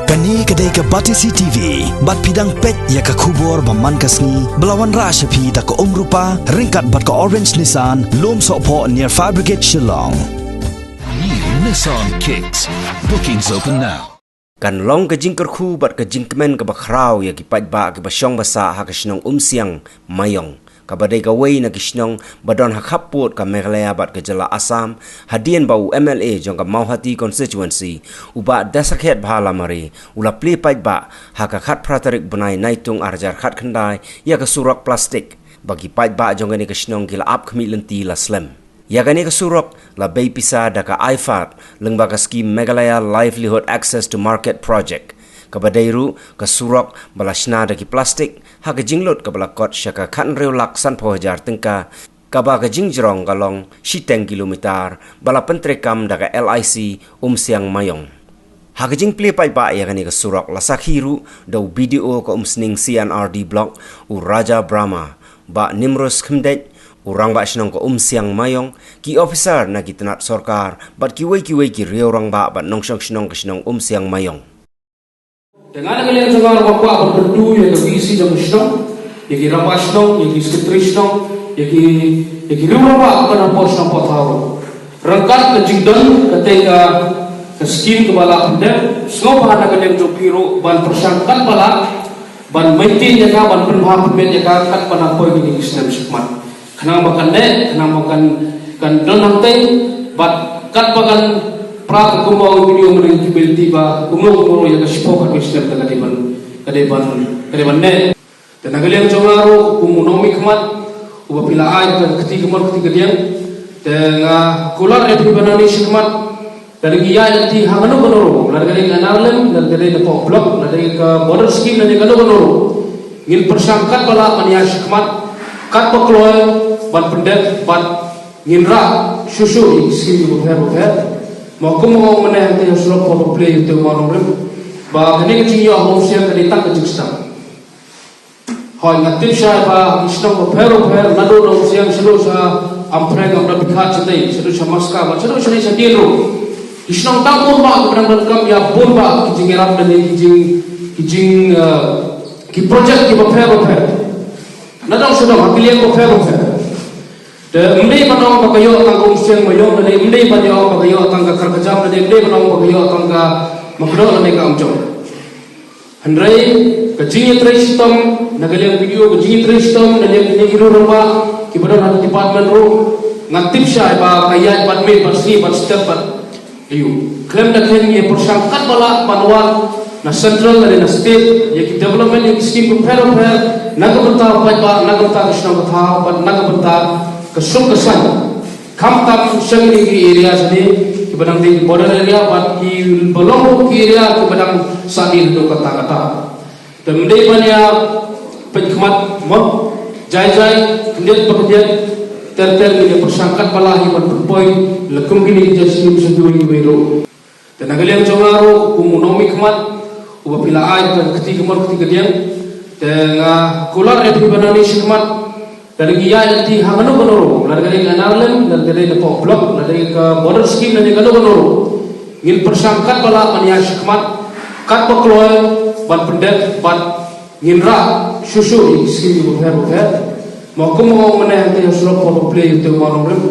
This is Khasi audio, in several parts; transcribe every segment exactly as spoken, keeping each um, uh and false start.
Kane ka dei ka Batesi T V, bad phi dang peit ïa ka khubor ba man ka sngi, ba la wanrah sha phi da ka Umrupa, ryngkat bad ka Orange Nissan, Lumsohphoh near Fire Brigade Shillong. New Nissan Kicks. Bookings open now. Kan long ka jingkyrkhu bad ka jingkmen kaba khraw ïa ki paidbah kiba shong ba sah ha ka shnong Umsiang Maiong, kaba dei kawei na ki shnong ba don ha khappud ka Meghalaya bad ka jylla Assam, hadien ba u M L A jong ka Mawhati constituency, u Bah Dasakhet Bha Lamare, u la plie paidbah ha ka khatphra tarik bnai Naitung arhajar khatkhyndai ïa ka surok plastik ba ki paidbah jong kane ka shnong ki la ap khmih lynti la slem. Ïa kane ka surok la bei pisa da ka IFAD lyngba ka skim Meghalaya Livelihood Access to Market Project, kaba dei ruh ka surok ba la shna da ki plastik, ha ka jinglut kaba la kot sha ka khathynriew lak sanphew hajar tyngka, kaba ka jingjrong ka long shiteng kilometer, ba la pyntreikam da ka L I C Umsiang Maiong. Ha ka jingplie paidbah ïa kane ka surok la sakhi ruh da u B D O ka Umsning C and R D Block, u Raja Brahma, Bah Nimrus Khymdeit, u Rangbah Shnong ka Umsiang Maiong, ki officer na ki tnat sorkar bad kiwei kiwei ki riew rangbah bad nongshong shnong ka shnong Umsiang Maiong. Te nga na ka liang jong nga ruh nga kwah ban kyrkhu ïa ka VC jong ka shnong, ïa ki rangbah shnong, ïa ki secretary shnong, ïa ki, ïa ki riew rangbah kiba na ka por shnong por thaw ruh. Ryngkat ka jingdon kata ka, ka skim kaba la pyndep, sngewbha na ka liang jong phi ruh ban pyrshang katba lah ban maintain ïa ka, ban pynbha pynbeit ïa ka katba nang poi kine ki snem shakhmat. Khnang ba kan neh, khnang ba kan, kan don hangtei, bad katba kan pra kumba u video mane ki belti ba kumno kumno ïa ka shiphew khatwei snem te ka dei ban, ka dei ban, ka dei ban neh. Te na ka liang jong nga ruh kum u nongmihkhmat uba phi la ai ka kti kamon kti kadiang, te nga kular ïa phi ba nang ïa shikmat. Lada ngi ïaid lynti ha kano kano ruh, lada ka dei ka N R L M, lada ka dei na pok block, lada ka dei ka border scheme, lada kano kano ruh, ngin pyrshang katba lah ban ïa shikmat, katba kloi ban pyndep bad ngin rah shuh shuh ïa ki scheme kiba pher ba pher. Ma kum ma ong mynne hangtei ha surok ba plie ïa u Tewma Nongrim, ba kane ka jingïoh ha Umsiang ka dei tang ka jingsdang. Hooid, nga tip shai ba ki shnong bapher bapher, naduh na Umsiang shaduh sha Ampreng, Amdapikhat shatei, shaduh sha Maska, bad shaduh shatei sha Dieng ruh, ki shnong tang bun bah kiba dang donkam ïa bun bah ki jingïarap lane ki jing, ki jing, eh, ki project kiba pher bapher. Nadong shadong ha ki liang bapher bapher. Te ym dei ban ong ba ka ïoh tang ka Umsiang Maiong lane ym dei ban ïoh ba ka ïoh tang ka Kharkajam lane ym dei ban ong ba ka ïoh tang ka Makdoh lane ka Umjong. Hynrei ka jingïatrei shitom na ka liang video, ka jingïatrei shitom na liang kine ki riew rangbah kiba don ha ka department ruh, nga tip shai ba ka ïaid bad miet bad sngi bad step bad aiu. Khlem da kheiñ ngi pyrshang katba lah ban wad na central lane na state ïa ki development, ïa ki scheme bapher bapher na ka bynta u paidbah, na ka bynta ka shnong ka thaw bad na ka bynta ka suk ka saiñ. Khamtam sha kine ki area shane kiba dang dei ki border area bad kiba long ruh ki area kiba dang sah dien haduh katta katta. Te ym dei ban ïa peit khmat mo, jai jai, khyndiat pa khyndiat, ter ter ngin ïa pyrshang katba lah ïa ban pynpoi la kum kine ki jait scheme sha kiwei kiwei ruh. Te na ka liang jong nga ruh kum u nongmihkhmat uba phi la ai ka kti kamon kti kadiang, te nga kular ïa phi ba nang ïa shikmat. Lada ngi ïaid lynti ha kano kano ruh, lada ka dei ka N R L M, lada ka dei na pok block, lada ka dei ka border scheme, lada kano kano ruh, ngin pyrshang katba lah ban ïa shikmat, katba kloi ban pyndep bad ngin rah shuh shuh ïa ki scheme kiba pher bapher. Ma kum ma ong mynne hangtei ha surok ba plie ïa u Tewma Nongrim,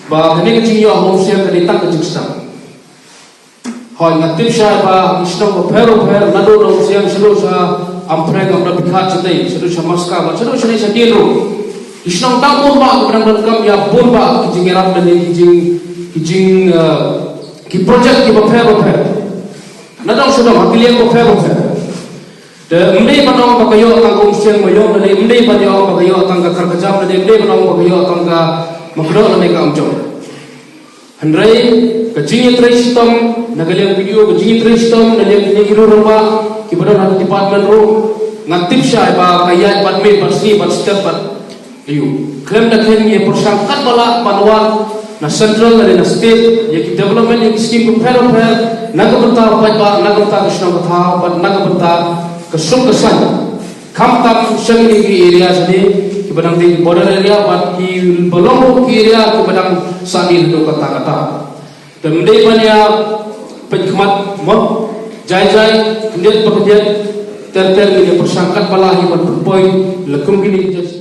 ba kane ka jingïoh ha Umsiang ka dei tang ka jingsdang. Hooid, nga tip shai ba ki shnong bapher bapher, naduh na Umsiang shaduh sha Ampreng, Amdapikhat shatei, shaduh sha Maska bad shaduh shatei sha Dieng ruh, ki shnong tang bun bah kiba dang donkam ïa bun bah ki jingïarap lane ki jing, ki jing, eh, ki project kiba pher bapher. Nadong shadong ha ki liang bapher bapher. Te ym dei ban ong ba ka ïoh tang ka Umsiang Maiong lane ym dei ban ong ba ka ïoh tang ka Kharkajam lane ym dei ban ong ba ka ïoh tang ka Makdoh lane ka Umjong. Hynrei ka jingïatrei shitom na ka liang video, ka jingïatrei shitom na liang kine ki riew rangbah kiba don ha ka department ruh, nga tip shai ba ka ïaid bad miet bad sngi bad step bad aiu. Khlem da kheiñ ngi pyrshang katba lah ban wad na central lane na state ïa ki development, ïa ki scheme bapher bapher na ka bynta u paidbah, na ka bynta ka shnong ka thaw bad na ka bynta ka suk ka saiñ. Khamtam sha kine ki area shane kiba dang dei ki border area bad kiba long ruh ki area kiba dang sah dien haduh katta katta. Te ym dei ban ïa peit khmat mo, Jai jai, khyndiat pa khyndiat, ter ter ngin ïa pyrshang katba lah ïa ban pynpoi la kum kine ki jait